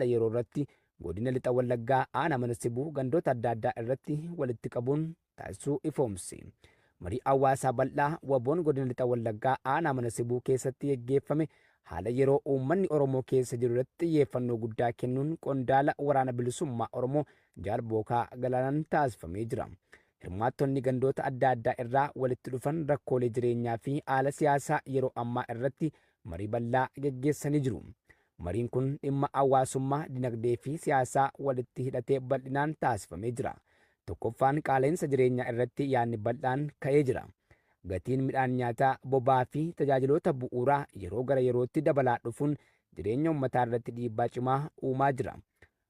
haala yeroo irratti Godina Lixa Wallaggaa Aanaa Mana Sibuu gandoota adda addaa irratti walitti qabuun taasisuu ifoomse. Marii hawaasaa bal'aa WBOn Godina Lixa Wallaggaa Aanaa Mana Sibuu keessatti geggeeffame haala yeroo uummanni Oromoo keessa jiru irratti xiyyeeffannoo guddaa kennuun qondaala Waraana Bilisummaa Oromoo Jaal Bookaa Galaanaan taasifamee jira. Hirmaattonni gandoota adda addaa irraa walitti dhufan rakkoolee jireenyaa fi haala siyaasaa yeroo ammaa irratti marii bal'aa geggeessanii jiru. Mariin kun dhimma hawaasummaa, dinagdee fi siyaasaa walitti hidhatee bal'inaan taasifamee jira. Tokkoffaan qaala'insa jireenyaa irratti yaadni bal'aan ka'ee jira. Gatiin midhaan nyaataa, boba'aa fi tajaajiloota bu'uuraa yeroo gara yerootti dabalaa dhufuun jireenya uummataa irratti dhiibbaa cimaa uumaa jira.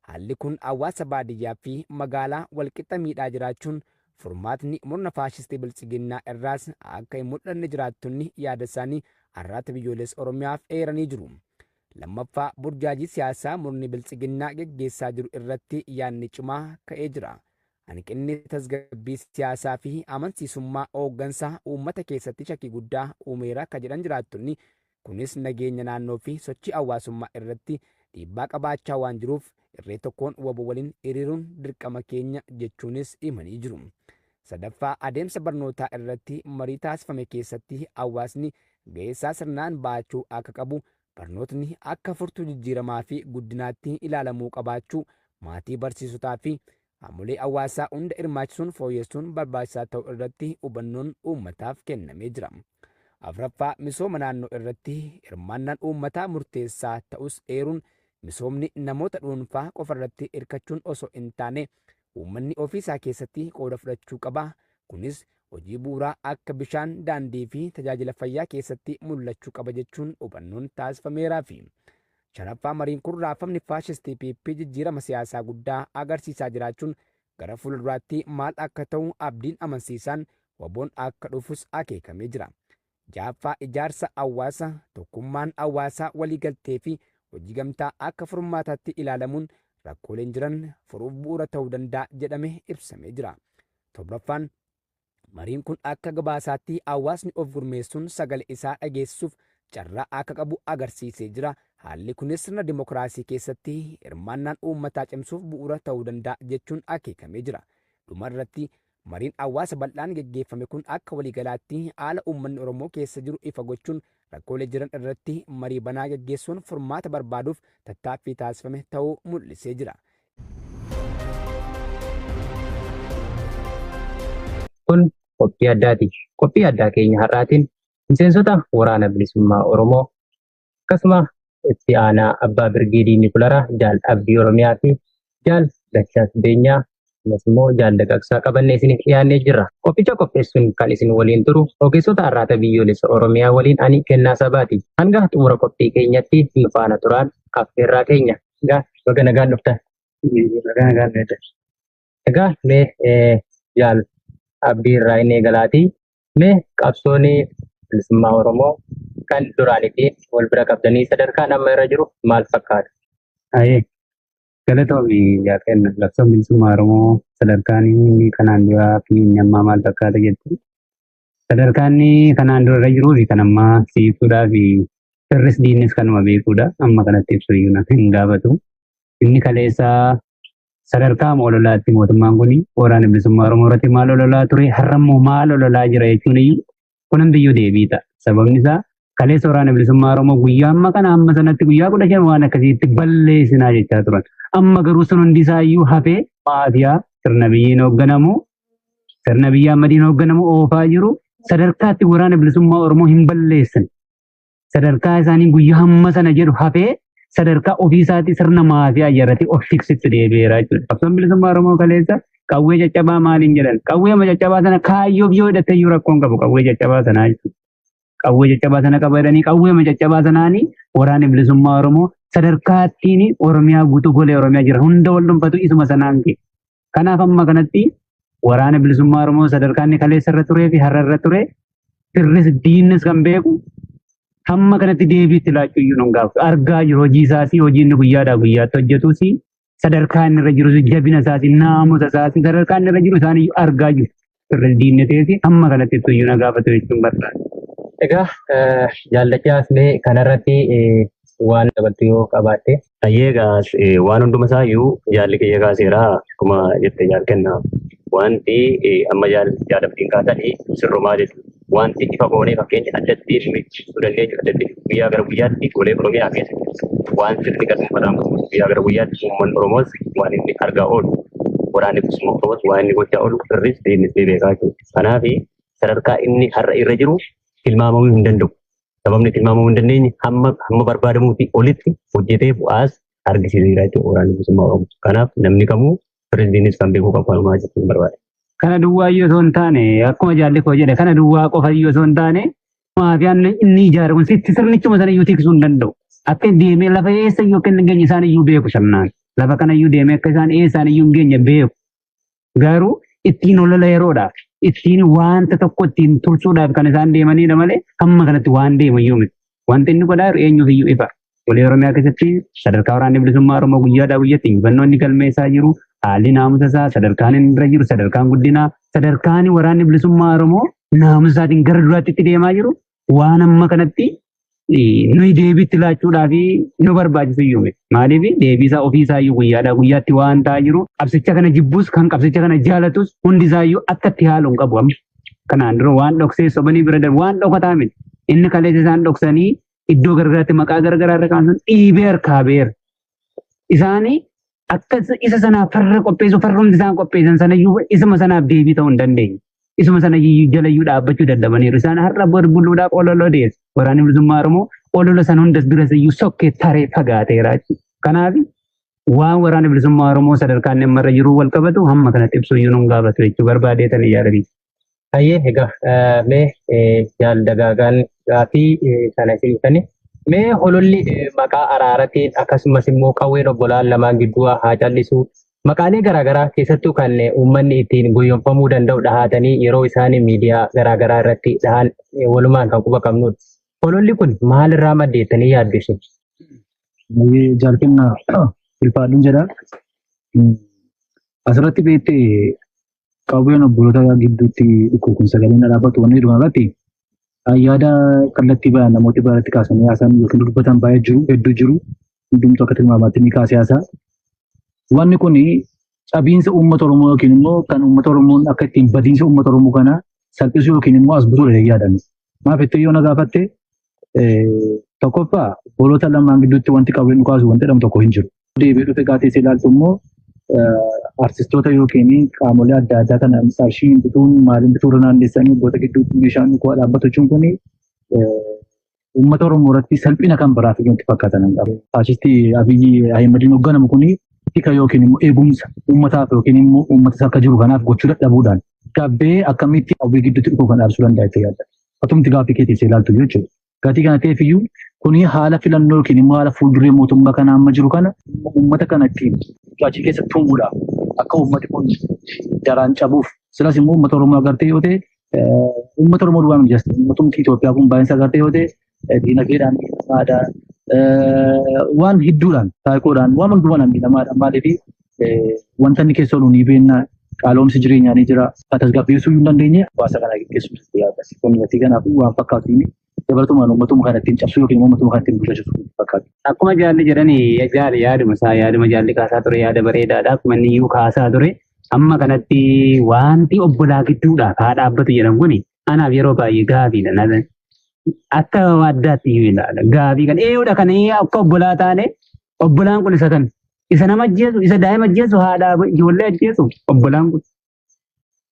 Haalli kun hawaasa baadiyyaa fi magaalaa walqixa miidhaa jiraachuun furmaatni murna faashistii Biltsiginnaa irraas akka hin mul'anne jiraattonni yaada isaanii Arraata Biyyoolessa Oromiyaaf eeranii jiru. Lammaffaa burjaajii siyaasaa murni Biltsiginnaa geggeessaa jiru irratti yaadni cimaa ka'ee jira. Hanqinni tasgabbii siyaasaa fi amansiisummaa hooggansaa uummata keessatti shakkii guddaa uumeera ka jedhan jiraattonni, kunis nageenya naannoo fi sochii hawaasummaa irratti dhiibbaa qabaachaa waan jiruuf irree tokkoon wbo waliin hiriiruun dirqama keenya jechuunis himanii jiru. Sadaffaa, adeemsa barnootaa irratti marii taasifame keessatti hawaasni ga'eesaa sirnaan ba'achuu akka qabu, barnootni akka furtuu jijjiiramaa fi guddinaatti ilaalamuu qabaachuu, maatii barsiisotaa fi qaamolee hawaasaa hunda hirmaachisuun fooyyessuun barbaachisaa ta'uu irratti hubannoon uummataaf kennamee jira. Afraffaa, misooma naannoo irratti hirmaannaan uummataa murteessaa ta'us eeruun, misoomni namoota dhuunfaa qofarratti hirkachuun osoo hin taane Uummanni ofiisaa keessatti qooda fudhachuu qaba. Kunis hojii bu'uuraa akka bishaan, daandii fi tajaajila fayyaa keessatti mul'achuu qaba jechuun hubannoon taasifameeraafi. Shanaffaa mariin kun raafamni faashistii PP jijjiirama siyaasaa guddaa agarsiisaa jiraachuun gara fuulduraatti maal akka ta'u abdiin amansiisaan WBOn akka dhufus akeekamee jira. Ja'affaa ijaarsa hawaasa, tokkummaan hawaasaa waliigaltee fi hojii gamtaa akka furmaataatti ilaalamuun rakkooleen jiran furuuf bu'uura ta'uu danda'a jedhame ibsamee jira. Torbaffaan mariin kun akka gabaasaatti hawaasni of gurmeessuun sagale isaa dhageessisuuf carraa akka qabu agarsiisee jira. Haalli kunis sirna dimokiraasii keessatti hirmaannaan uummataa cimsuuf bu'uura ta'uu danda'a jechuun akeekamee jira. Dhuma irratti Mariin hawaasa bal'aan geggeeffame kun akka waliigalaatti haala uummanni Oromoo keessa jiru ifa gochuun rakkoolee jiran irratti marii banaa geggeessuun furmaata barbaaduuf tattaaffii taasifame ta'uu mul'isee jira. Kun qophii addaati. Qophii addaa keenya har'aatiin miseensota Waraana Bilisummaa Oromoo akkasuma itti aanaa abbaa birgeedii Nikularaa Jaal Abdii Oromiyaa fi Jaal Dachaas Beenyaa akkasumas immoo Jaal Dagagsaa qabannee isiniif dhiyaannee jirra. Qophicha qopheessuun kan isin waliin turu ogeessota Arraata Biyyoolessa Oromiyaa waliin ani Kennaa Sabaati. Hanga xumura qophii keenyatti nu faana turaan affeerraa keenya. Egaa baga nagaan dhuftan. Baga nagaan dhuftan. Egaa mee Jaal Abdii irraa inni eegalaatii Mee qabsoon bilisummaa Oromoo kan duraaniitiin wal bira qabdanii sadarkaan amma irra jiru maal fakkaata? Ayee galatoomi yaa kenna qabsoon bilisummaa Oromoo sadarkaan inni kanaan duraa fi inni ammaa maal fakkaata jettu. Sadarkaan inni kanaan dura irra jiruu fi kan ammaa si ibsuudhaa fi firris diinnis kanuma beekuudha. Amma kanatti ibsu iyyuu na hin gaafatu. Inni kaleessaa sadarkaa ololaatti mootummaan kun waraana bilisummaa Oromoo irratti maal ololaa ture har'a immoo maal ololaa jira jechuun iyyuu kun hundiyyuu deebii ta'a. Sababni isaa kaleessa waraana bilisummaa Oromoo guyyaa amma kana amma sanatti guyyaa 15 waan akkasiitti balleessinaa jechaa turan. Amma garuu sun hundi isaa iyyuu hafee maafiyaa sirna biyyiin hoogganamu sirna biyya ammadiin hoogganamu oofaa jiru sadarkaatti waraana bilisummaa Oromoo hin balleessin. Sadarkaa isaanii guyyaa hamma sana jedhu hafee sadarkaa ofii isaatii sirna maafiyaa ijaarratee of tiksitti deebi'eera jechuudha. Qabsoon bilisummaa Oromoo kaleessa qawwee caccabaa maaliin jedhan qawwee amma caccabaa sana kaayyoof yoo hidhatte iyyuu rakkoon qabu qawwee caccabaa sanaa jechuudha. Qawwee caccabaa sana qaba jedhanii qawwee amma caccabaa sanaanii waraanni bilisummaa Oromoo sadarkaa ittiin Oromiyaa guutuu golee Oromiyaa jira hunda wal dhuunfatu isuma sanaan ga'e. Kanaaf amma kanatti waraana bilisummaa Oromoo sadarkaa inni kaleessa irra turee fi har'a irra ture firris diinnis kan beeku hamma kanatti deebii itti laachuu iyyuu nun gaafatu. Argaa jiru hojii isaas hojii inni guyyaadhaa guyyaatti hojjetus sadarkaa inni irra jirus jabina isaas naamusa isaas sadarkaa inni irra jiru isaan iyyuu argaa jiru. Firris diinni ta'es hamma kanatti itti iyyuu na gaafatu jechuun barbaada. Egaa jaallachaas mee kanarratti waan dabaltu yoo qabaatte. Hayyee egaa waan hunduma isaayyuu jaalli kiyya kaaseera akkuma jette jaal kenna. Wanti amma jaal Abdiin kaasanii sirrumaa jechuudha. Wanti ifa goonee fakkeenya addatti ibsuu dandeenyu addatti guyyaa gara guyyaatti golee Oromiyaa keessatti waan sirni garbummaadhaan guyyaa gara guyyaatti uummanni Oromoos waan inni argaa oolu waraanni bilisummaa Oromoos waan inni gochaa oolu firris diinnis ni beekaa jechuudha. Kanaaf sadarkaa inni har'a irra jiru tilmaamamuu hin danda'u. Sababni tilmaamamuu hin dandeenye hamma hamma barbaadamuutii olitti hojjetee bu'aas argisiiseera jechuudha waraanni bilisummaa Oromoo. Kanaaf namni kamuu pirezidiinis kan beekuu qabu kanumaa jechuun barbaada. Kana duwwaa iyyuu osoo hin taane akkuma jaalli koo jedhe kana duwwaa qofa iyyuu osoo hin taane maafiyaan inni ijaare kun sitti sirnichuma sana iyyuu tiksuu hin danda'u. Akka deemee lafa eessa iyyuu akka inni hin geenye isaan iyyuu beeku sirnaan. Lafa kana iyyuu deemee akka isaan eessaan iyyuu hin geenye beeku. Garuu ittiin olola yeroodhaaf ittiin wanta tokko ittiin tursuudhaaf kan isaan deemanidha malee hamma kanatti waan deemu iyyuu miti. Wanti inni godhaa jiru eenyuuf iyyuu ifa. Golee Oromiyaa keessatti sadarkaa waraanni bilisummaa Oromoo guyyaadhaa guyyaatti injifannoo inni galmeessaa jiru, haalli naamusa isaa, sadarkaan inni irra jiru, sadarkaan guddinaa, sadarkaan waraanni bilisummaa Oromoo naamusa isaatiin gara duraatti itti deemaa jiru waan amma kanatti nuyi deebiitti laachuudhaaf nu barbaachisu iyyuu miti. Maaliif deebii isaa ofii isaa iyyuu guyyaadhaa guyyaatti waan ta'aa jiru qabsicha kana jibbus kan qabsicha kana jaalatus hundi isaa iyyuu akka itti haalu hin qabu amma. Kanaan dura waan dhoksee sobanii bira darbu waan dhokataa miti. Inni kaleessa isaan dhoksanii iddoo garagaraatti maqaa garagaraa irra kaan sun dhiibee harkaa beera. Isaanii akka isa sanaaf farra qopheessu farrumti isaan qopheessan sanayyuu isuma sanaaf deebii ta'uu hin dandeenye. Isuma sana jalayyuu dhaabbachuu dadhabaniiru. Isaan har'a buluudhaaf olola odeessu. Waraanni bilisummaa Oromoo olola sana hundas duras iyyuu sokkee taree fagaateera jechuudha. Kanaaf waan waraanni bilisummaa Oromoo sadarkaa inni amma irra jiru wal qabatu hamma kanatti ibsuu iyyuu nun gaafatu jechuu barbaadeetanii yaadanii. Hayyee egaa mee jaal dagaagaan gaaffii kana isin kenne. Mee hololli maqaa araaratiin akkasumas immoo qawween obbolaan lamaan gidduu haa callisu. Maqaalee garaagaraa keessattuu kan uummanni ittiin goyyomfamuu danda'u dhahaatanii yeroo isaan miidiyaa garaagaraa irratti dhahan walumaan kan quba qabnudha. Hololli kun maalirraa maddeettanii yaaddu isin? Baay'ee jaal kenna ulfaadhuun jedha. Asirratti beektee qawween obboloota gidduutti dhukkuu kun sagaleen dhaabbatu wanni jedhu irratti yaada kallattii bayan namooti biratti kaasanii haasa'an yookiin dubbatan baay'ee jiru hedduu jiru hundumtuu akka tilmaamaatti ni kaasee haasa'a. Wanni kun cabiinsa uummata Oromoo yookiin immoo kan uummata Oromoon akka ittiin badiinsa uummata Oromoo kana salphisuu yookiin immoo as butuudha jedhee yaadame. Maaf itti yoo na gaafatte tokkoffaa obboloota lamaan gidduutti wanti qawween dhukaasu wanti jedhamu tokko hin jiru. Deebi'ee dhufe gaatee ilaaltu immoo artistoota yookiin qaamolee adda addaa kana qarshii bituun maaliin bituu irra naannessanii obboloota gidduutti meeshaan dhukuu dhaabbatu jechuun kun uummata Oromoo irratti salphina kan biraa fi wanti fakkaatan hin qabu. Faashistii Abiyyi Ahimadiin hoogganamu kun tika yookiin immoo eegumsa uummataaf yookiin immoo uummata akka jiru kanaaf gochuu dadhabuudhaan gabbee akkamitti qawwee gidduutti dhukuu kan dhaabsuu danda'a jettee yaadda. Atumti gaaffii keetii ishee ilaaltu jechuudha. Gatii kana ta'eef iyyuu kuni haala filannoo yookiin immoo haala fuulduree mootummaa kana amma jiru kana uummata kana ittiin achi keessa tumuudhaaf akka uummati kun daraan cabuuf silas immoo uummata Oromoo agartee yoo ta'e uummata Oromoo duwwaa miti uummatumti Itoophiyaa kun baay'insa agartee yoo ta'e diinagdeedhaan miidhamaadha waan hedduudhaan saayikoodhaan waan hundumaan miidhamaadha maaliif wanta inni keessa oolu ni beekna qaaloomsi jireenyaa ni jira tasgabbeessuu hin dandeenye hawaasa kana geggeessuu yaada. Kun gatii kanaaf waan fakkaatu dabalatumaan uummatuma kana ittiin cabsuu yookiin uummatuma kana ittiin bulchachuu fakkaatu. Akkuma jaalli jedhanii jaalli yaaduma isaa yaaduma jaalli kaasaa ture yaada bareedaadha. Akkuma inni iyyuu kaasaa ture amma kanatti wanti obbolaa gidduudhaaf haa dhaabbatu jedhan kuni anaaf yeroo baay'ee gaafiidha. Akka addaatti iyyuu ilaala. Gaafii kan eeyyuudha kan akka obbolaa taane obbolaan kun isa kan isa nama ajjeesu isa daa'ima ajjeesu haadha ijoollee ajjeesu obbolaan kun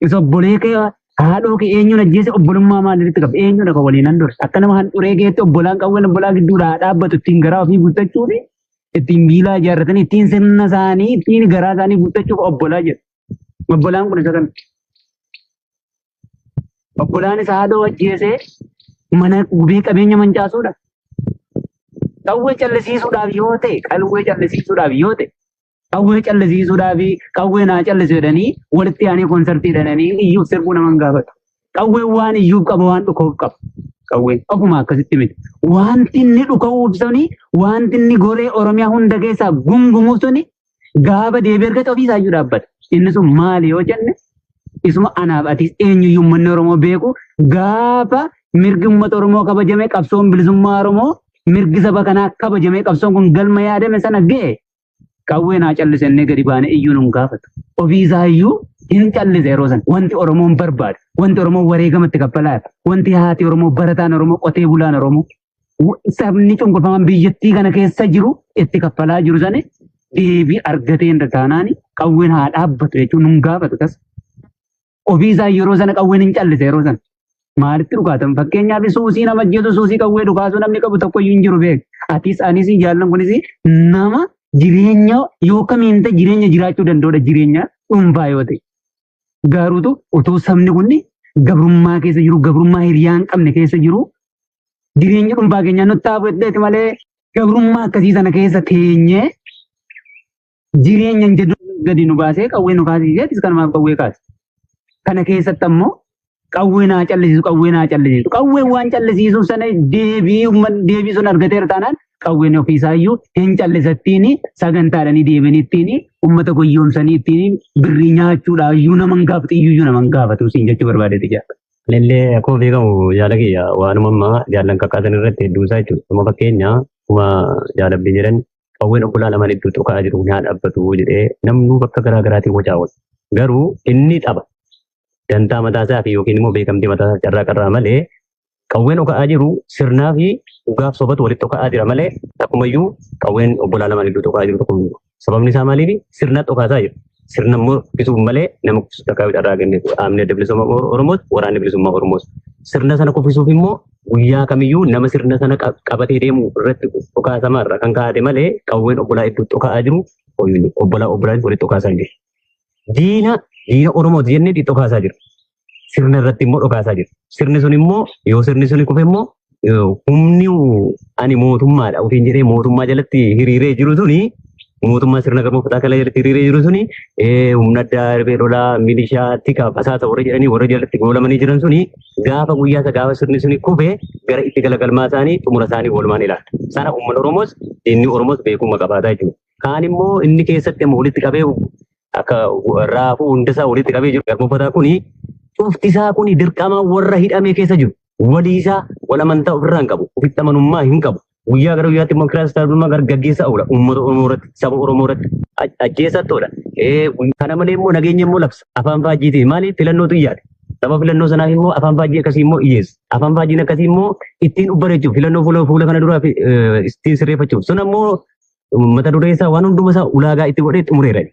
isa obbolee kee haadhoo kee eenyuun ajjeese obbolummaa maalitti qaba eenyuudha kan waliin handure akka nama handhuree keetti obbolaan qawween obbolaa gidduudha haa dhaabbatu ittiin garaa ofii guuttachuuf ittiin biilaa ijaarratanii ittiin sirna isaanii ittiin garaa isaanii guuttachuuf obbolaa jedhu. Obbolaan kun isa kana. Obbolaan isa haadhoo ajjeesee mana gubee qabeenya mancaasuudha. Qawwee callisiisuudhaaf yoo ta'e qawwee callisiisuudhaaf yoo ta'e qawwee callisiisuudhaaf qawwee naa callisu jedhanii walitti aanee koonsartii jedhanii iyyuuf sirbuu nama hin gaafatu. Qawween waan iyyuuf qaba waan dhuka'uuf qaba. Qawween ofuma akkasitti miti. Wanti inni dhuka'uuf suni wanti inni golee Oromiyaa hunda keessaa gungumuuf suni gaafa deebii argate ofii isaayyuu dhaabbata. Inni sun maali yoo jenne isuma anaaf atis eenyuyyuu uummanni Oromoo beeku gaafa mirgi uummata Oromoo kabajame qabsoon bilisummaa Oromoo Mirgi saba kanaa kabajamee qabsoon kun galma yaadame sana ga'e qawween haa callisannee gadi baane iyyuu nun gaafatu. Ofiisaa iyyuu hin callise yeroo sana. Wanti Oromoon barbaadu, wanti Oromoon wareegamatti kaffalaa, wanti haati Oromoo, barataan Oromoo, qotee bulaan Oromoo, sabni cunqurfamaan biyyattii kana keessa jiru itti kaffalaa jiru sana deebii argatee hin taanaan qawween haa dhaabbatu jechuun nun gaafatu tas. Ofiisaa yeroo sana qawween hin callise yeroo sana. Maalitti dhukaatan? Fakkeenyaaf suusii nama ajjeesu suusii qawwee dhukaasuu namni qabu tokko iyyuu hin jiru beek. Atis anis jaallan kunis nama jireenya yoo kamiin ta'e jireenya jiraachuu danda'udha jireenya dhuunfaa yoo ta'e. Garuutu otoo sabni kun gabrummaa keessa jiru gabrummaa hiriyaa hin qabne keessa jiru jireenya dhuunfaa keenyaa nutti haa fudhatteeti malee gabrummaa akkasii sana keessa teenyee jireenya hin jedhu gadi nu baasee qawwee nu kaasiseetis kanumaaf qawwee kaase. Kana keessatti ammoo qawwee naa callisiisu qawwee naa callisiisu qawween waan callisiisuuf sana deebii deebii sun argateera taanaan qawween ofiisaayyuu hin callisattiin sagantaadhanii deebiin ittiin uummata goyyoomsanii ittiin birrii nyaachuudhaaf iyyuu nama hin gaafatu iyyuu nama hin gaafatu siin jechuu barbaadeeti jaa. Anillee akkuma beekamu jaala kiyya waanuma ammaa jaallan kakkaasan irratti hedduu isaa jechuudha. Amma fakkeenya akkuma jaalabbii jedhan qawween obbolaa lamaan iddoo xoka'aa jiru kun haa dhaabbatu jedhee namnuu bakka garaa garaatiin wacaa oola. Garuu inni tapha dantaa mataa isaa fi yookiin immoo beekamtii mataa isaa carraa qarraa malee qawween dhoka'aa jiru sirnaa fi dhugaaf sobatu walitti dhoka'aa jira malee takkumayyuu qawween obbolaa lamaan iddoo dhoka'aa jiru tokko hin jiru. Sababni isaa maaliif sirna dhokaasaa jiru. Sirna immoo kuffisuuf malee nama kuffisuuf takkaa carraa kenneef qaamni adda bilisummaa Oromoos waraanni bilisummaa Oromoos. Sirna sana kuffisuuf immoo guyyaa kamiyyuu nama sirna sana qabatee deemu irratti dhokaasamaa irra kan kaa'ate malee qawween obbolaa iddoo dhoka'aa jiru obbolaa obbolaan walitti dhokaasaa hin jiru. Diina diina Oromooti jennee dhokaasaa jiru. Sirna irratti immoo dhokaasaa jiru. Sirni sun immoo yoo sirni sun kufe immoo humni ani mootummaadha ofiin jedhee mootummaa jalatti hiriiree jiru suni mootummaa sirna gamooffataa kana jalatti hiriiree jiru suni humna addaa riphee lolaa milishaa tika basaasa warra jedhanii warra jalatti goolamanii jiran suni gaafa guyyaa isa gaafa sirni suni kufe gara itti galagalmaa isaanii xumura isaanii oolmaan ilaala. Sana uummanni Oromoos diinni Oromoos beekumsa qabaataa jechuudha. Kaan immoo inni keessatti immoo walitti qabee akka raafuu hundasaa walitti qabee jiru garboomfataa kuni cufti isaa kuni dirqama warra hidhamee keessa jiru. Walii isaa wal amantaa ofirraa hin qabu. Ofitti amanummaa hin qabu. Guyyaa gara guyyaatti immoo kiristaanummaa gara gaggeessaa oola. Uummata Oromoo irratti, saba Oromoo irratti ajjeesaa oola. Kana malee immoo nageenya immoo labsa. Afaan faajjiitiin maaliif filannootu iyyaate. Saba filannoo sanaaf immoo afaan faajjii akkasii immoo iyyeessa. Afaan faajjiin akkasii immoo ittiin ubbareechuuf filannoo fuula fuula kana duraa ittiin sirreeffachuuf. Sun ammoo mata duree isaa waan hunduma isaa ulaagaa itti godhee xumureera.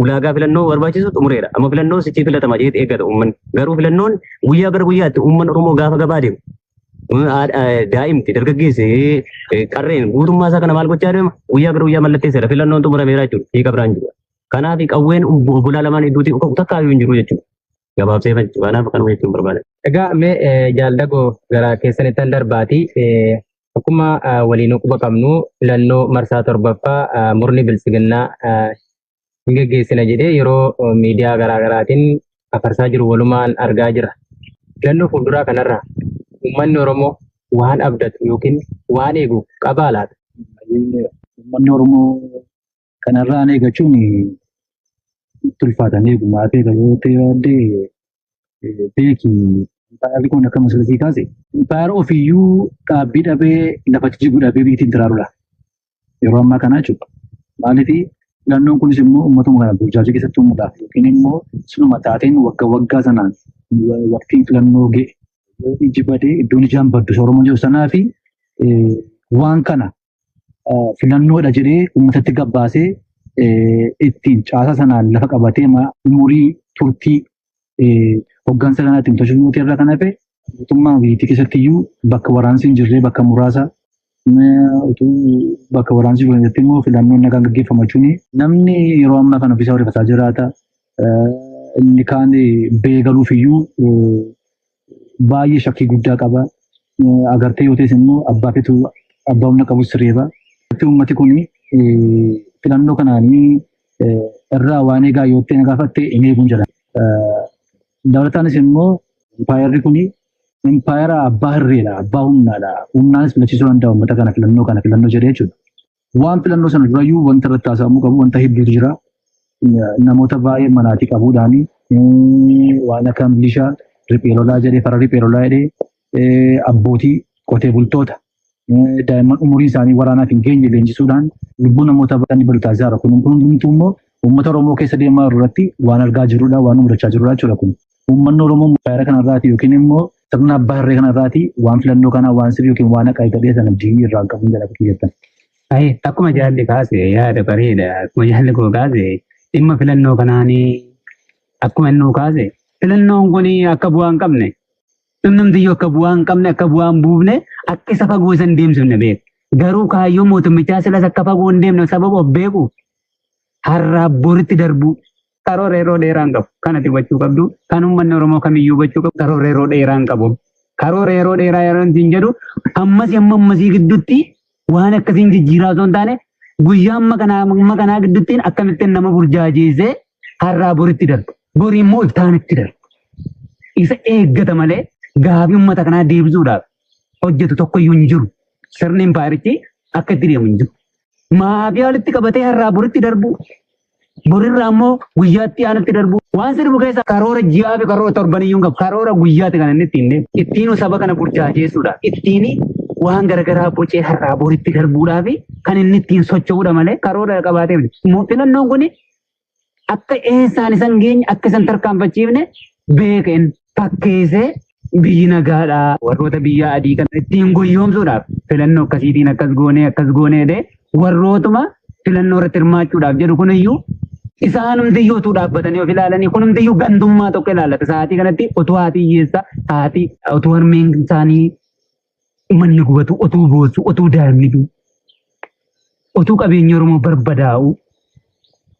Ulaagaa filannoo barbaachisu xumureera. Amma filannoo sichi filatama jedhee eeggata uummanni. Garuu filannoon guyyaa gara guyyaatti uummanni Oromoo gaafa gabaa deemu daa'imti dargaggeessi qarreen guutummaa isaa kana maal gochaa deema guyyaa gara guyyaa mallatteesseera filannoon xumurameera jechuudha. Hiika biraan jiru. Kanaaf qawween obbolaa lamaan idduutti takka iyyuu hin jiru jechuudha. Gabaabsee kanaaf kanuma jechuun barbaada. Egaa mee jaaldagoo gara keessanittan darbaati. Akkuma waliin quba qabnu filannoo marsaa 7ffaa murni bilisiginnaa hin geggeessina jedhee yeroo miidiyaa garaa garaatiin afarsaa jiru walumaan argaa jira. Filannoo fuulduraa kanarraa uummanni Oromoo waan abdatu yookiin waan eegu qabaa laata? Uummanni Oromoo kanarraa eeggachuun itti ulfaatan eegu maaf eega yoo ta'e yaaddee beeki impaayarri kun akka masalasii kaase impaayara ofiiyyuu dhaabbii dhabee lafa jijjigu dhabee biyyattiin tiraarudha. Yeroo ammaa kana jechuudha. Maaliif filannoon kunis immoo uummatuma kana burjaajii keessatti uumuudhaaf yookiin immoo sunuma taateen waggaa waggaa sanaan waqtiin filannoo ga'e iji badee iddoon ijaan baddu Oromoon jiru sanaa fi waan kana filannoodha jedhee uummatatti gabbaasee ittiin caasaa sanaan lafa qabatee umurii turtii hoggansa kanaa ittiin tolchuu irra kan hafe mootummaa biyyattii keessatti iyyuu bakka waraansi hin jirre bakka muraasa utuu bakka waraansi jiru keessatti immoo filannoon nagaan gaggeeffama jechuun namni yeroo ammaa kana ofiisaa odeeffataa jiraata. Inni kaan beekaluuf iyyuu baay'ee shakkii guddaa qaba. Agartee yoo ta'es immoo abbaa feetu abbaa humna qabus reeba. Uummati kun filannoo kanaanii irraa waan eegaa yoo ta'e na gaafatte hin eeguun jedha. Dabalataanis immoo impaayarri kun impaayara abbaa hirreedha, abbaa humnaadha. Humnaanis filachiisuu danda'a uummata kana filannoo kana filannoo jedhee jechuudha. Waan filannoo sana durayyuu wanta irratti haasa'amuu qabu wanta hedduutu jira. Namoota baay'ee manaatii qabuudhaan waan akka milishaa riphee lolaa jedhee fara riphee lolaa jedhee abbootii qotee bultoota Daa'imman umurii isaanii waraanaaf hin geenye leenjisuudhaan lubbuu namoota baay'ee badu taasisaa jira. Kun hundumtuu immoo uummata Oromoo keessa deemaa jiru irratti waan argaa jirrudha, waan mudachaa jirudha jechuudha kun. Uummanni Oromoo faayira kanarraati yookiin immoo sirna abbaa hirree kanarraati waan filannoo kanaa waan sirrii yookiin waan haqaa gadhee sana abdii irraa hin qabu jedha jettan. Akkuma jaalli kaase yaada bareeda. Akkuma jaalli koo kaase dhimma filannoo kanaanii akkuma inni kaase filannoon kun akka bu'aa hin qabne namtiyyuu akka bu'aa hin qabne akka bu'aa hin buufne akka isa fagoo isa hin deemsifne beeku. Garuu kaayyoo mootummichaa silas akka fagoo hin deemne sababa of beeku har'aa boritti darbu karoora yeroo dheeraa hin qabu. Kan ati hubachuu qabdu kan uummanni Oromoo kamiyyuu hubachuu qabu karoora yeroo dheeraa hin qabu. Karoora yeroo dheeraa yeroo hin jedhu ammas amma ammasii gidduutti waan akkasiin jijjiiraa osoo hin taane guyyaa amma kanaa gidduuttiin akkamittiin nama burjaajeessee har'aa boritti darba. Bori immoo iftaanitti darba. Isa eeggata malee gaafii uummata kanaa deebisuudhaaf hojjetu tokkoyyuu hin jiru. Sirni impaayerichi akka itti deemu hin jiru. Maafiyaa walitti qabatee har'aa boritti darbu. Borirraa immoo guyyaatti aanutti darbu. Waan sirbu keessa karoora ji'aa fi karoora torbaniyyuu hin qabu. Karoora guyyaatti kan inni ittiin deemu. Ittiin saba kana burjaajeessuudhaaf. Ittiin waan garaagaraa bocee har'aa boritti darbuudhaaf kan inni ittiin socho'uudha malee karoora qabaatee miti. Filannoon kun akka eessaan isan geenye akka isan tarkaanfachiifne beekeen fakkeessee biyyi nagaadhaa warroota biyya adii kana ittiin goyyoomsuudhaaf filannoo akkasiitiin akkas goonee akkas goonee jedhee warrootuma filannoo irratti hirmaachuudhaaf jedhu kuniyyuu isaanumtiyyuu utuu dhaabbatanii of ilaalanii kunumtiyyuu gandummaa tokko ilaallata. Sa'aatii kanatti utuu haati hiyyeessa haati utuu harmeen isaanii manni gubatu utuu boossu utuu daa'imni du'u utuu qabeenyi Oromoo barbadaa'u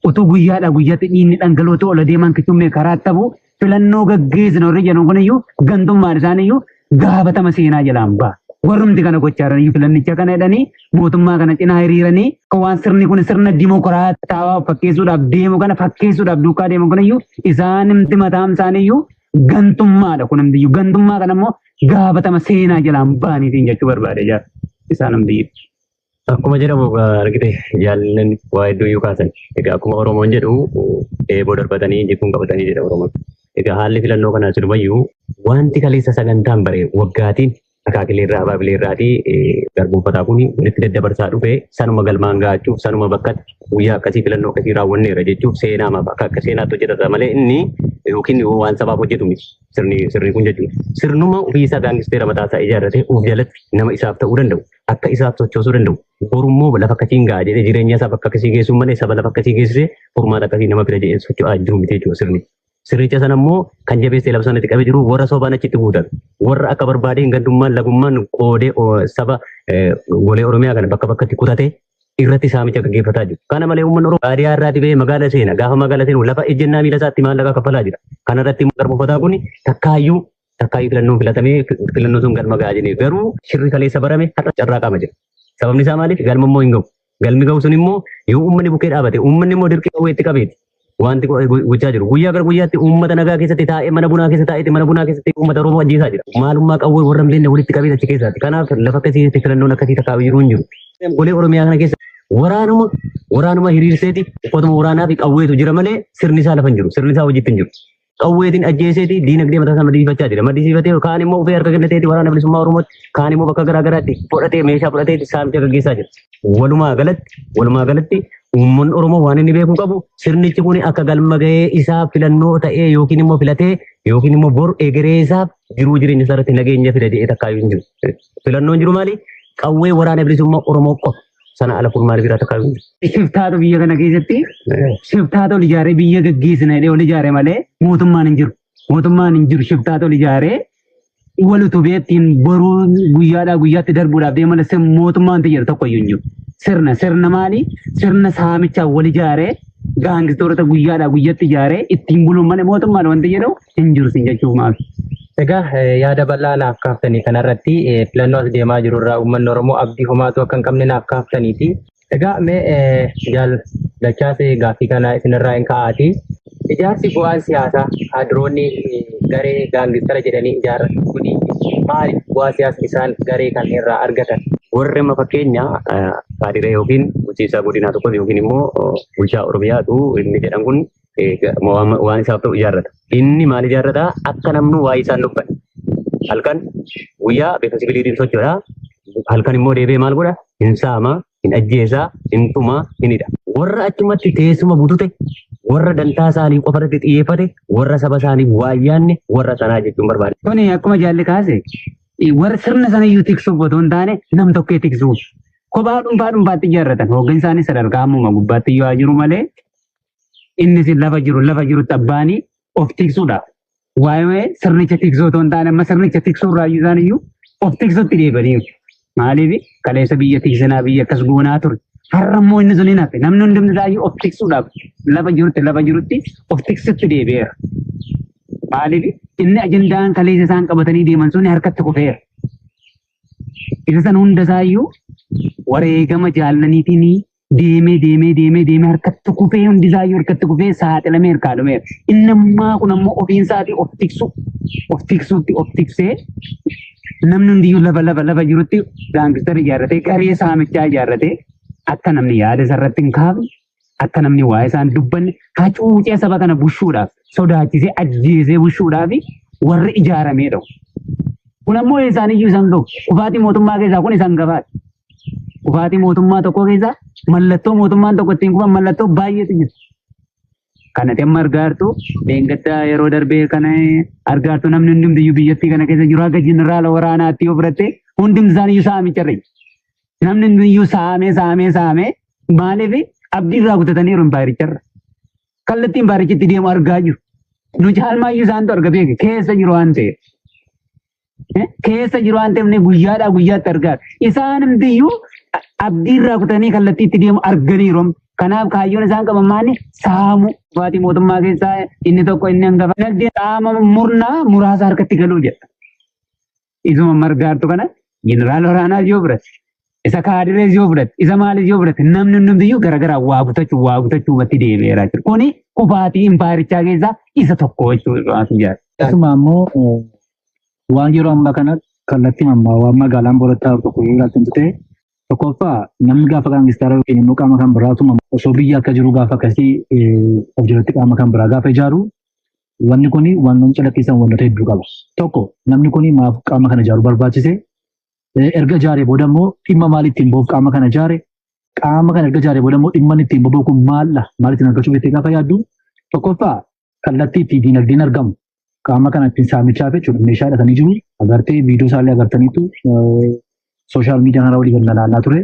utuu guyyaadhaa guyyaatti dhiigni dhangala'ootu ola deeman kichummee karaa ta'u filannoo gaggeessina warri jedhan kuniyyuu gantummaan isaaniyyuu gaafatama seenaa jalaan ba'a. Warrumti kana gochaa jiraniyyuu filannicha kana jedhanii mootummaa kana cinaa hiriiranii akka waan sirni kun sirna dimokiraatawaa fakkeessuudhaaf deemu kana fakkeessuudhaaf duukaa deemu kuniyyuu isaanimti mataan isaaniiyyuu gantummaadha kunimtiyyuu gantummaa kana immoo gaafatama seenaa jalaan ba'aniitiin jechuu barbaade jira isaanumtiyyuu. Akkuma jedhamu argite jaallan waa hedduu iyyuu kaasan. Egaa akkuma Oromoon jedhu eeboo darbatanii jikuun qabatanii jedha Oromoon. Egaa haalli filannoo kanaa silumayyuu wanti kaleessa sagantaan bare waggaatiin akaakilee irraa abaabilee irraatii garboomfataa kun walitti daddabarsaa dhufe sanuma galmaan ga'achuuf sanuma bakkatti guyyaa akkasii filannoo akkasii raawwanneera jechuuf seenaamaaf akka akka seenaatti hojjetata malee inni yookiin waan sabaaf hojjetu miti sirni kun jechuudha. Sirnuma ofiisaa gaangisteera mataa isaa ijaarratee of jalatti nama isaaf ta'uu danda'u akka isaaf sochoosuu danda'u borummoo lafa akkasiin ga'a jedhee jireenya isaa bakka akkasii geessuu malee saba lafa akkasii geessisee furmaata akkasii nama fida jedhee socho'aa jiru miti jechuudha sirni. Sirnicha sana immoo kan jabeessee lafa sanatti qabee jiru warra sobaan achitti guutan warra akka barbaadeen gandummaan lagummaan qoodee saba golee Oromiyaa kana bakka bakkatti kutatee irratti saamicha gaggeeffataa jiru. Kana malee uummanni Oromoo baadiyyaa irraa dhibee magaala seena gaafa magaala seenu lafa ejjennaa miila isaatti maallaqa kaffalaa jira. Kana irratti garboomfataa kun takkaayyuu filannoon filatamee filannoon sun galma gahaa jedhee garuu shirri kaleessa barame har'a carraa qaama jira. Sababni isaa maaliif galma immoo hin gahu. Galmi gahu sun immoo yoo uummanni bukkee dhaabate uummanni immoo dirqii qawwee itti qabeeti. Wanti gochaa jiru guyyaa gara guyyaatti uummata nagaa keessatti taa'ee mana bunaa keessa taa'eeti mana bunaa keessatti uummata Oromoo ajjeesaa jira. Maalummaa qawwee warra hin beekne walitti qabee achi keessaati. Kanaaf lafa akkasiitti filannoon akkasii takkaa jiru hin jiru. Golee Oromiyaa kana keessa waraanuma hiriirseeti uffatuma waraanaa fi qawweetu jira malee sirni isaa lafa hin jiru. Sirni isaa hojiitti hin jiru. Qawweetiin ajjeeseeti diinagdee mataa isaa maddisiifachaa jira. Maddisiifatee kaan immoo ufee harka kennateeti waraana bilisummaa Oromootti kaan immoo bakka garaa garaatti fudhatee meeshaa fudhateeti saamicha gaggeessaa jira. Walumaa galatti uummanni Oromoo waan inni beekuu qabu sirnichi kun akka galma gahee isaa filannoo ta'ee yookiin immoo filatee yookiin immoo bor egeree isaaf jiruu jireenya isaa irratti nageenya fida jedhee takkaayyuu hin jiru. Filannoon jiru maali? Qawwee waraana bilisummaa Oromoo qofa. Sana ala furmaata biraa takkaayyuu hin jiru. Shiftaatu biyya kana keessatti shiftaatu ol ijaaree biyya gaggeessina jedhee ol ijaare malee mootummaan hin jiru. Mootummaan hin jiru shiftaatu ol ijaaree wal utubee ittiin boruu guyyaadhaa guyyaatti darbuudhaaf deema malee mootummaan wanti jedhu tokko iyyuu hin jiru. Sirna maali? Sirna saamichaan wal ijaaree gaangistoota guyyaadhaa guyyaatti ijaaree ittiin buluun malee mootummaan wanti jedhu hin jiru sin jechuuf maali. Egaa yaada bal'aa naaf kaaftanii kanarratti filannoo as deemaa jiru irraa uummanni Oromoo abdii homaatu akka hin qabne naaf kaaftaniiti. Egaa mee jaal Dachaas gaaffii kana isinirraa hin ka'aati. Ijaarsi bu'aan siyaasaa kaadiroonni garee gaangistara jedhanii ijaarratan kuni maali bu'aa siyaasni isaan garee kan irraa argatan? Warri amma fakkeenya kaadiree yookiin bulchiinsa godinaa tokkos yookiin immoo bulchaa Oromiyaatu inni jedhan kun waan isaaf ta'u ijaarrata. Inni maal ijaarrata? Akka namni waa'ee isaan dubbanne. Halkan guyyaa bifa sibiiliitiin socho'a. Halkan immoo deebi'ee maal godha? Hin saama, hin ajjeesaa, hin tumaa, hin hidha. Warra achumatti teessuma butute, warra dantaa isaanii qofa irratti xiyyeeffate, warra saba isaaniif waa hin yaadne, warra sanaa jechuun barbaada. Kuni akkuma jaalli kaase warra sirna sana iyyuu tiksuuf otoo hin taane nam tokkee tiksuuf kophaa dhuunfaa dhuunfaatti ijaarratan. Hooggansi isaanii sadarkaa ammuma gubbaatti iyyuu haa jiru malee innis lafa jiru lafa jirutti abbaanii of tiksuudhaaf. Waa'ee sirnicha tiksuu otoo hin taane amma sirnicha tiksuu irraa iyyuu isaan iyyuu of tiksutti deebi'aniiru. Maaliif kaleessa biyya tiksinaa biyya akkas goonaa ture. Har'a immoo inni sun hin hafe. Namni hundumti isaa iyyuu of tiksuudhaaf lafa jirutti lafa jirutti of tiksutti deebi'eera. Maaliif inni ajandaan kaleessa isaan qabatanii deeman sun harkatti kufeera. Isa san hunda isaa iyyuu wareegama jaallaniitiin deemee deemee deemee deemee harkatti kufee hundi isaa iyyuu harkatti kufee saaxilamee harkaa dhumeera. Inni ammaa kun ammoo ofiin isaatii of tiksu of tiksuutti of tiksee namni hundiyyuu lafa lafa lafa jirutti gaankistara ijaarratee garee saamichaa ijaarratee akka namni yaada isarratti hin kaafne akka namni waa'ee isaan dubbanne hacuucee saba kana bushuudhaaf sodaachisee ajjeesee bushuudhaaf warri ijaaramee dha'u. Kun ammoo isaaniyyuu isaan ga'u. Kufaatii mootummaa keessaa kun isaan gabaadha. Kufaatii mootummaa tokko keessaa mallattoo mootummaan tokko ittiin kufan mallattoo baay'eetu jira. Kanati amma argaartu leengaddaa yeroo darbee kana argaartu namni hundumtiyyuu biyyattii kana keessa jiru haga jeneraala waraanaatti yoo fudhatte hundumti isaaniyyuu saamicharra. Namni hundiyyuu saamee saamee saamee maaliif abdii irraa kutataniiru impaayiricharra. Kallattii impaayirichitti deemu argaa jiru. Nu caalmaayyuu isaantu arga beeke keessa jiru waan ta'eef. Keessa jiru waan ta'eef guyyaadhaa guyyaatti argaa. Isaan hundiyyuu abdii irraa kutanii kallattii itti deemu arganiiru. Kanaaf kaayyoon isaan qaban maali? Saamu. Kufaatii mootummaa keessaa inni tokko inni hangafa. Dinagdeen qaama murnaa muraasa harkatti galuu jedha. Isuma margaartu kana jeneraal waraanaa yoo fudhate, isa kaadirees yoo fudhate, isa maalis yoo fudhate namni hundumtiyyuu garagaraa waa kutachuu waa kutachuu irratti deebi'eera jechuudha. Kuni kufaatii impaayirichaa keessaa isa tokko jechuudha. Akkasuma ammoo waan yeroo ammaa kana kallattiin ammaa waan magaalaan borattaa tokko yoo ilaaltan ta'e tokkoffaa namni gaafa gaangistara yookiin immoo qaama kan biraatuma osoo biyya akka jiru gaafa akkasii of jalatti qaama kan biraa gaafa ijaaru wanni kun waan calaqqisan wantoota hedduu qaba. Tokko namni kun maaf qaama kana ijaaruu barbaachise? Erga ijaaree booda immoo dhimma maal ittiin ba'uuf qaama kana ijaare? Qaama kana erga ijaaree booda immoo dhimma ittiin boba'u kun maalla? Maal ittiin argachuuf jettee gaafa yaaddu? Tokkoffaa kallattii ittiin diinagdeen argamu qaama kana ittiin saamichaaf jechuudha. Meeshaa hidhatanii jiru. Agartee viidiyoo isaallee agartaniitu sooshaal miidiyaa kana walii gad laalaa ture.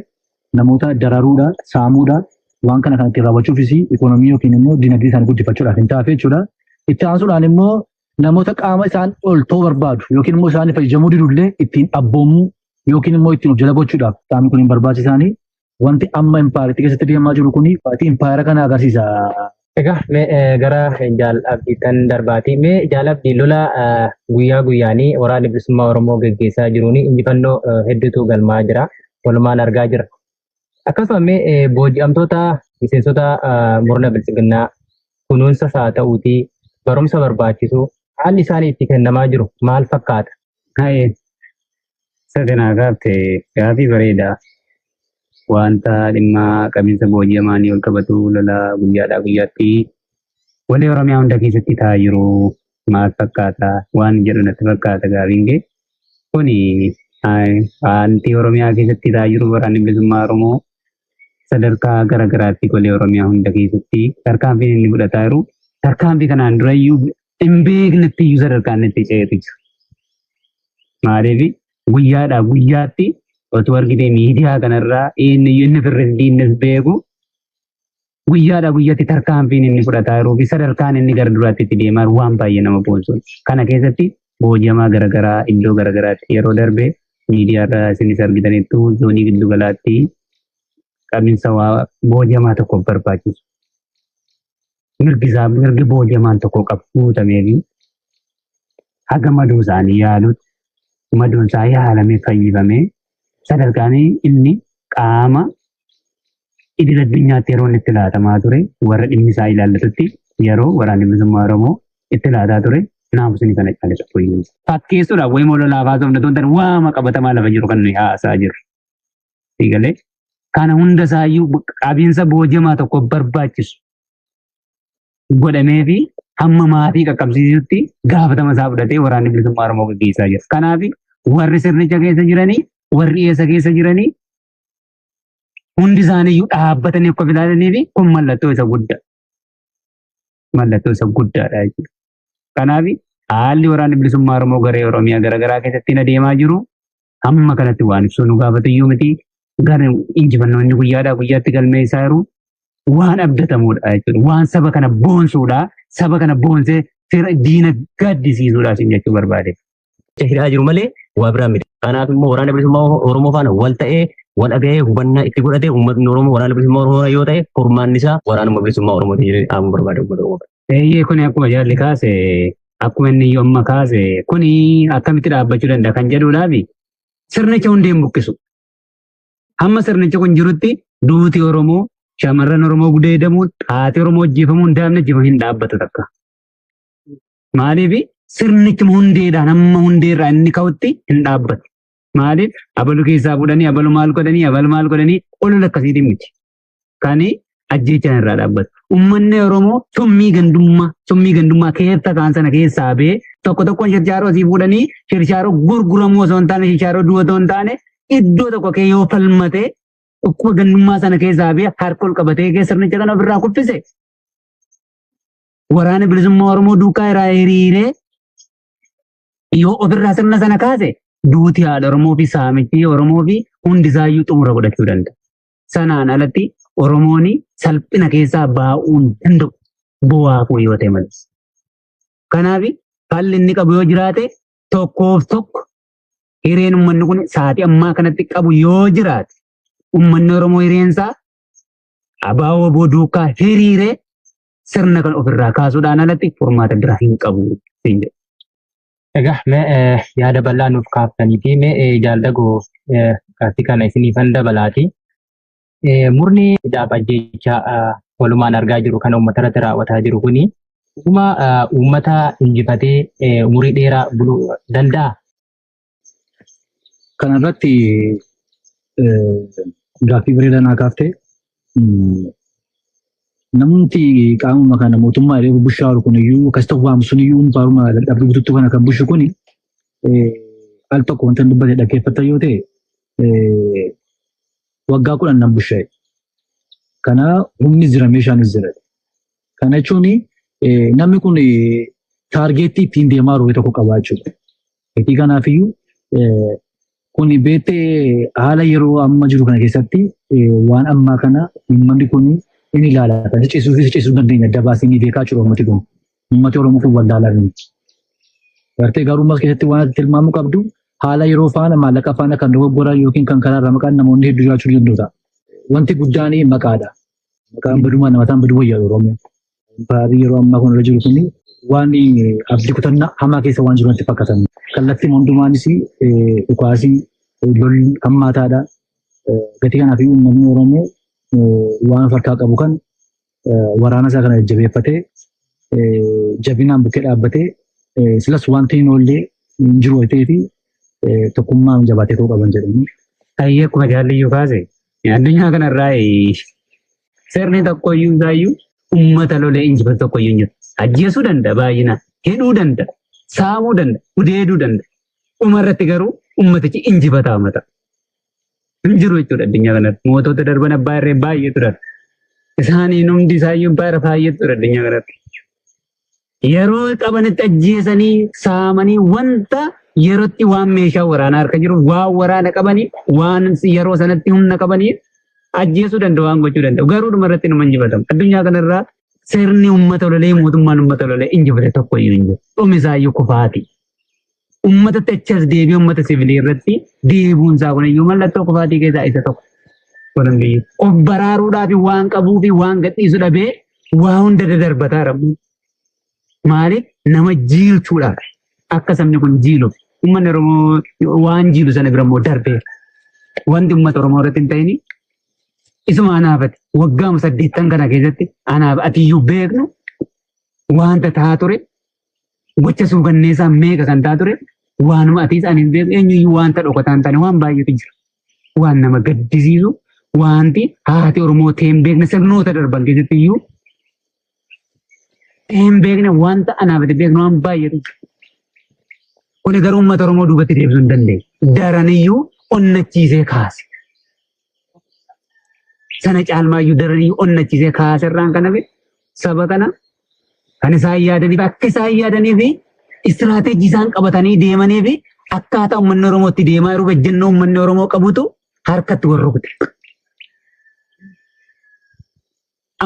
Namoota dararuudhaan, saamuudhaan waan kana kan ittiin raawwachuufis ikoonomii yookiin immoo diinagdee isaanii guddifachuudhaaf hin taafee jechuudha. Itti aansuudhaan immoo namoota qaama isaan ol ta'uu barbaadu yookiin immoo isaaniif ajajamuu didullee ittiin abboomuu yookiin immoo ittiin of jala gochuudhaaf qaamni kun hin barbaachisaanii. Wanti amma impaayeritti keessatti deemaa jiru kun baatii impaayera kana agarsiisa. Egaa mee gara Jaal Abdiittan darbaati. Mee Jaal Abdii lola guyyaa guyyaanii waraanni bilisummaa Oromoo geggeessaa jiruun injifannoo hedduutu galmaa jira. Walumaan argaa jira. Akkasuma mee booji'amtoota miseensota murna biltsiginnaa kunuunsa haa ta'uutii barumsa barbaachisu haalli isaanii itti kennamaa jiru maal fakkaata? Haye, isa kanaa gaafte gaafii bareeda. Wanta dhimma qabinsa booji'amaanii ol qabatu lola guyyaadhaa guyyaatti walii Oromiyaa hunda keessatti ta'aa jiru maal fakkaata waan jedhu natti fakkaata gaafiin kee. Kuni wanti Oromiyaa keessatti ta'aa jiru waraanni bilisummaa Oromoo sadarkaa gara garaatti golee Oromiyaa hunda keessatti tarkaanfiin inni fudhataa jiru tarkaanfii kanaan durayyuu hin beeknetti iyyuu sadarkaan itti ce'etu jira. Maaliif guyyaadhaa guyyaatti otoo argitee miidiyaa kanarraa eenyuyyuu inni firris diinnis beeku guyyaadhaa guyyaatti tarkaanfiin inni fudhataa jiruu fi sadarkaan inni gara duraatti itti deemaa jiru waan baay'ee nama boonsu. Kana keessatti booji'amaa garaagaraa iddoo garaagaraatti yeroo darbe miidiyaarra isinis argitaniittu zoonii giddu galaatti qabinsa waa booji'amaa tokkoof barbaachisu. Mirgi isaa mirgi booji'amaan tokko qabu guutamee fi haga maduu isaanii yaalutti maduun isaa yaalamee fayyifamee sadarkaan inni qaama idil addunyaatti yeroo inni itti laatamaa ture warra dhimmi isaa ilaallatutti yeroo waraanni bilisummaa Oromoo itti laataa ture naamusni kana caale tokko hin jiru. Fakkeessuudhaaf wayii moo lolaaf haasofna osoo hin taane waama qabatamaa lafa jiru kan nuyi haasaa jirru. Siigalee kana hunda isaayyuu qabiinsa booji'amaa tokko barbaachisu godhamee fi hamma maatii qaqqabsiisutti gaafatama isaa fudhatee waraanni bilisummaa Oromoo gaggeessaa jira. Kanaaf warri sirnicha keessa jiranii Warri eessa keessa jiranii hundi isaaniiyyuu dhaabbatanii akka of ilaalanii fi kun mallattoo isa guddaa. Mallattoo isa guddaadha jechuudha. Kanaaf haalli waraanni bilisummaa Oromoo garee Oromiyaa garaagaraa keessatti adeemaa jiru hamma kanatti waan ibsuu nu gaafatu iyyuu miti. Gara injifannoo inni guyyaadhaa guyyaatti galmeessaa jiru waan abdatamuudha jechuudha. Waan saba kana boonsuudha. Saba kana boonsee fira diina gaddisiisuudha isin jechuu barbaade. Hidhaa jiru malee waa biraa miti. Kanaaf immoo waraana bilisummaa Oromoo faana wal ta'ee wal dhaga'ee hubannaa itti godhatee uummatni Oromoo waraana bilisummaa Oromoo yoo ta'e furmaanni isaa waraanuma bilisummaa Oromooti jedhee dhaamuu barbaada uummata Oromoo. Eeyyee, kun akkuma jaalli kaase, akkuma inni iyyuu amma kaase, kuni akkamitti dhaabbachuu danda'a kan jedhuudhaaf sirnicha hundeen buqqisu. Hamma sirnichi kun jirutti duuti Oromoo, shamarran Oromoo gudeedamuun, haati Oromoo ajjeefamuun, daa'imni ajjeefamuun hin dhaabbatu takka. Maaliif? Sirnichi hundeedhaan hamma hundeerraa inni ka'utti hin dhaabbatu. Maaliif? Abalu keessaa fuudhanii, abalu maal godhanii, abalu maal godhanii, olola akkasiitiin miti. Kan ajjeechaan irraa dhaabbatu. Uummanni Oromoo summii gandummaa keessa kaan sana keessaa ba'ee tokko tokkoon shirchaaroo asii fuudhanii shirchaaroo gurguramuu osoo hin taane, shirchaaroo du'u osoo hin taane, iddoo tokko kee yoo falmatee dhukkuba gandummaa sana keessaa ba'ee harka ol qabatee kee sirnicha kana ofirraa kuffise. Waraana bilisummaa Oromoo duukaa irraa hiriiree yoo ofirraa sirna sana kaase, duuti haadha Oromoo fi saamichi Oromoo fi hundisaayyuu xumura godhachuu danda'a. Sanaan alatti Oromoon salphina keessaa baa'uu hin danda'u, bu'aafuu yoo ta'e malee. Kanaaf falli inni qabu yoo jiraate, tokkoof tokko hireen uummanni kun sa'aatii ammaa kanatti qabu yoo jiraate, uummanni Oromoo hireensaa ABO WBO duukaa hiriiree sirna kan ofirraa kaasuudhaan alatti furmaata biraa hin qabu. Egaa mee yaada bal'aa nuuf kaaftanii fi mee jaaldagoo gaaffii kana isiniifan dabalaati. Murni hidhaaf ajjeechaa walumaan argaa jiru kana uummata irratti raawwataa jiru kuni dhuguma uummata injifatee umurii dheeraa buluu danda'a? Kanarratti gaaffii bareedaa naa kaaftee, namni qaamuma kana mootummaa jedhee bushaa jiru kun iyyuu akkas ta'u waamu sun iyyuu baaruma dadhabbii bututtuu kana kan bushu kun al tokko wanta inni dubbate dhaggeeffatan yoo ta'e, waggaa 10 nan bushaa'e. Kana humni jira, meeshaanis jira. Kana jechuun namni kun target ittiin deemaa jiru tokko qaba jechuudha. Gatii kanaafiyyuu kun beektee haala yeroo amma jiru kana keessatti waan ammaa kana uummanni kun inni ilaala. Kan ciisuu fi ciisuu dandeenya adda baasee ni beekaa jiru uummati kun. Uummati Oromoo kun wallaalaa miti. Gartee garuu ammas keessatti waan ati tilmaamuu qabdu, haala yeroo faana, maallaqa faana kan dogoggoran yookiin kan karaa irraa maqaan namoonni hedduu jiraachuu danda'u ta'a. Wanti guddaan maqaadha. Maqaan badumaa namataan baduu wayyaa Oromoo. Impaayarii yeroo ammaa kun irra jiru kun waan abdii kutannaa hamaa keessa waan jiru natti fakkaatan. Kallattii hundumaanis dhukaasii lolli hammaataadha. Gatii kanaaf uummanni Oromoo waan of harkaa qabu kan waraana isaa kana jajjabeeffatee jabinaan bukkee dhaabbatee silas wanti hin oollee hin jiru ta'ee fi tokkummaan jabaatee ka'uu qaban jedhamu. Ayyee, akkuma jaalliyyuu kaase, addunyaa kanarraa sirni tokko iyyuu isaayyuu uummata lolee injifatu tokko iyyuu hin jiru. Ajjeesuu danda'a baay'inaan, hidhuu danda'a, saamuu danda'a, gudeeduu danda'a. Dhumarratti garuu uummatichi injifataa mata. Hin jiru jechuudha addunyaa kanarratti. Mootota darban abbaa irree baay'eetu darba. Isaaniin hundi isaayyuu bara baay'eetu ture addunyaa kanarratti. Yeroo qabanitti ajjeesanii saamanii, wanta yerootti waan meeshaa waraanaa harka jiru, waan waraana qabanii, waan yeroo sanatti humna qabanii ajjeesuu danda'u, waan gochuu danda'u. Garuu dhumarratti numa injifatamu. Addunyaa kanarraa sirni uummata lolee, mootummaan uummata lolee injifate tokko iyyuu hin jiru. Dhumi isaayyuu kufaati. Uummatatti achas deebi'ee uummata siviilii irratti deebi'uun isaa kun iyyuu mallattoo kufaatii keessaa isa tokko. Kunan biyyi of baraaruudhaaf waan qabuu fi waan gadhiisu dhabee waa hunda dadarbataa rabbi. Maaliif? Nama jiilchuudhaaf, akka sabni kun jiiluuf. Uummanni Oromoo waan jiilu sana bira immoo darbee wanti uummata Oromoo irratti hin ta'in isuma anaafati waggaama 80 kana keessatti anaaf atiyyuu beeknu wanta ta'aa ture, gocha suukanneessaa meeqa kan ta'aa ture, waanuma atiis ani hin beeku, eenyuyyuu wanta dhokataa hin taane waan baay'eetu jira. Waan nama gaddisiisu, wanti haati Oromoo ta'e hin beekne, sirnoota darban keessatti iyyuu ta'e hin beekne, wanta anaaf ati beeknu waan baay'eetu jira. Kuni garuu uummata Oromoo duubatti deebisuu hin dandeenye. Daraniyyuu onnachiisee kaase. Sana caalmaayyuu daranii onnachiisee kaase irraan kan hafe saba kana kan isaan yaadaniif akka isaan yaadanii fi istiraateejii isaan qabatanii deemanii fi akkaataa uummanni Oromoo itti deemaa jiru ejjennoo uummanni Oromoo qabutu harkatti wal rukute.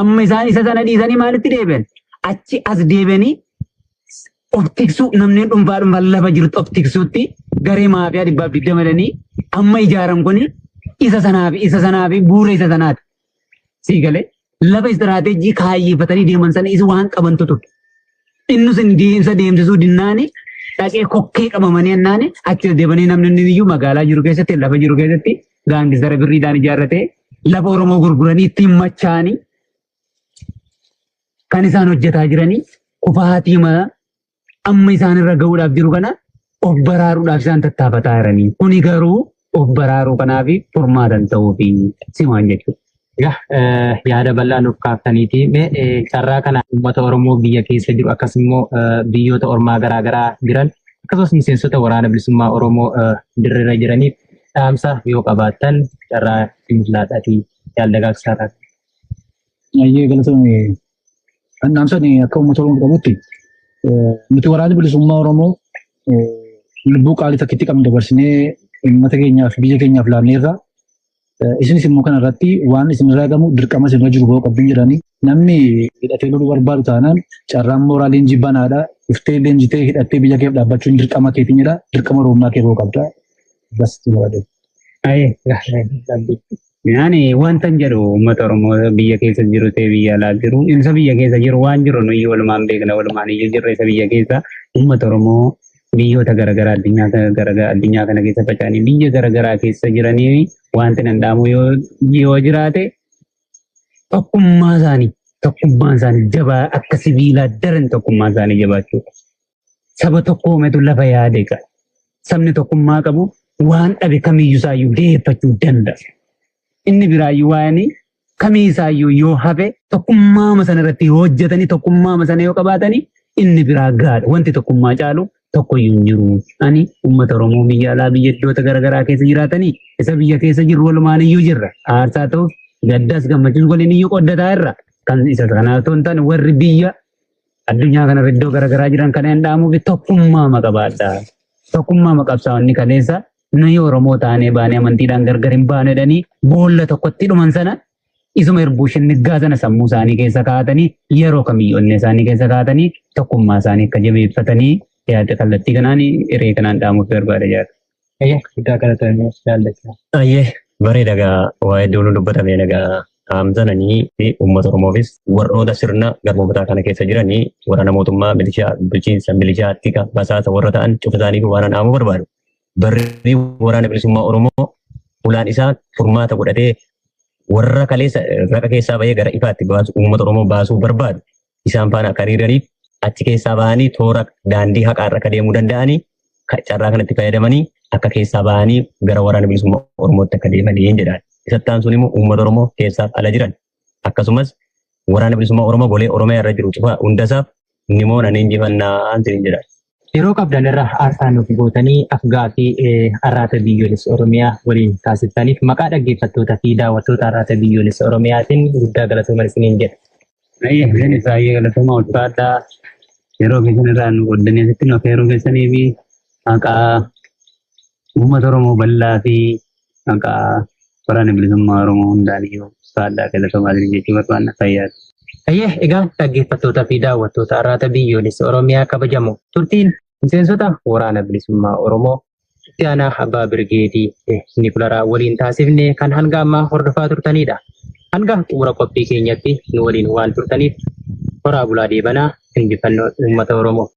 Amma isaan isa sana dhiisanii maalitti deebi'an? Achi as deebi'anii of tiksuu, namni dhuunfaa dhuunfaan lafa jirutti of tiksuutti garee maafiyaa 120 jedhanii amma ijaaran kuni isa sanaa fi isa sanaa fi bu'uura isa sanaati. Sii galee lafa istiraateejii kaayyeeffatanii deeman sana isa waan qabantu ture. Innus isa deemsisuu dinnaani dhaqee kokkee qabamanii ennaani achi deemanii namni inni iyyuu magaalaa jiru keessatti, lafa jiru keessatti gaangistara birriidhaan ijaarratee lafa Oromoo gurguranii ittiin machaa'anii kan isaan hojjetaa jiranii kufaatii amma isaan irra gahuudhaaf jiru kana of baraaruudhaaf isaan tattaafataa jiranii. Kuni garuu of baraaruu kanaaf furmaatan ta'uufi simaan jechuudha. Egaa yaada bal'aa nuuf kaaftaniiti. Mee carraa kana uummata Oromoo biyya keessa jiru akkasumas immoo biyyoota ormaa garaagaraa jiran akkasumas miseensota waraana bilisummaa Oromoo dirreerra jiraniif dhaamsa yoo qabaattan carraa isiniif laadhaatii yaal dagaagsaa taate. Ayyee, galatoomii. Dhaamsa akka uummata Oromoo qabutti, nuti waraanni bilisummaa Oromoo lubbuu qaalii takkitti qabnu dabarsinee uummata keenyaaf, biyya keenyaaf laanneerra. Isinis immoo kana irratti waan isin irraa eegamu, dirqama isin irra jiru bahuu qabdu jedhanii, namni hidhatee loluu barbaadu taanaan carraan mooraa leenjii banaadha. Dhuftee leenjitee hidhattee biyya keef dhaabbachuun dirqama keetiin jedha. Dirqama Oromummaa kee bahuu qabda. Bas barbaade. Yaani wanta hin jedhu, uummata Oromoo biyya keessa jiru ta'e biyya alaa jiru, isa biyya keessa jiru waan jiru nuyi walumaan beekna, walumaan iyyuu jirra. Isa biyya keessa, uummata Oromoo biyyoota garaagaraa addunyaa kana addunyaa kana keessa faca'anii biyya garaagaraa keessa jiranii wanti nan dhaamu yoo jiraate, tokkummaa isaanii jabaa akka sibiilaa daran tokkummaa isaanii jabaachuu. Saba tokkoometu lafa yaade qaba. Sabni tokkummaa qabu waan dhabe kamiyyuu isaayyuu deeffachuu danda'a. Inni biraayyuu waan kamii isaayyuu yoo hafe, tokkummaama sana irratti yoo hojjetanii, tokkummaama sana yoo qabaatanii, inni biraa gaadha. Wanti tokkummaa caalu tokkoyyuu hin jiru. Ani uummata Oromoo biyya alaa, biyya iddoota garaagaraa keessa jiraatanii, isa biyya keessa jirru walumaan iyyuu jirra. Aarsaa ta'uuf gaddaas gammachuus waliin iyyuu qoddataa irra. Kan isa kanaa otoo hin taane, warri biyya addunyaa kanarra iddoo garaagaraa jiran kana hin dhaamuuf, tokkummaa qabaadha. Tokkummaa qabsaa'onni kaleessa nuyi Oromoo taanee baanee amantiidhaan gargar hin baanu jedhanii boolla tokkotti dhuman sana, isuma irbuu shinniggaa sana sammuu isaanii keessa kaa'atanii, yeroo kamiyyuu onnee isaanii keessa kaa'atanii, tokkummaa isaanii akka jabeeffatanii yaada kallattii kanaan hiree kanaan dhaamuuf barbaada jaadha. Ayyee, guddaa galatoomii jaallachaa. Ayyee, bareeda gaa, waa hedduun dubbatame nagaa dhaamsananii fi uummata Oromoofis warroota sirna garboomataa kana keessa jiranii, waraana mootummaa, milishaa, bulchiinsa milishaa, tika, basaasa warra ta'an cufa isaaniif waan dhaamuu barbaadu. Barri waraana bilisummaa Oromoo ulaan isaa furmaata godhatee warra kaleessa raqa keessaa bahee gara ifaatti baasu, uummata Oromoo baasuu barbaadu, isaan faana akka hiriiraniif, achi keessaa bahanii toora daandii haqaa irra akka deemuu danda'anii, carraa kanatti fayyadamanii akka keessaa bahanii gara waraana bilisummaa Oromootti akka deemanii jedhaan. Isatti aansuun immoo uummata Oromoo keessaaf ala jiran akkasumas waraana bilisummaa Oromoo golee Oromiyaa irra jiru cufa hundasaaf ni moona, ni injifannaa isiniin jedha. Yeroo qabdan irra aarsaa nuuf gootanii afgaaffii Arraata Biyyoolessa Oromiyaa waliin taasiftaniif maqaa dhaggeeffattootaa fi daawwattoota Arraata Biyyoolessa Oromiyaatiin guddaa galatoomaa isiniin jedha. Ayyee, isinis baay'ee galatoomaa, ulfaadhaa. Yeroo keessan irraa nu qoddanii asitti nu affeeruu keessanii fi maqaa uummata Oromoo bal'aa fi maqaa waraana bilisummaa Oromoo hundaan iyyuu ulfaadhaa, galatoomaa isin jechuu barbaanna, fayyaadha. Ayyee, egaa dhaggeeffattootaa fi daawwattoota Arraata Biyyoolessa Oromiyaa kabajamoo, turtiin miseensota waraana bilisummaa Oromoo itti aanaa abbaa birgeedii Nikularaa waliin taasifne kan hanga ammaa hordofaa turtanidha. Hanga xumura qophii keenyatti nu waliin waan turtaniif horaa bulaa deebanaa, injifannoo uummata Oromoo.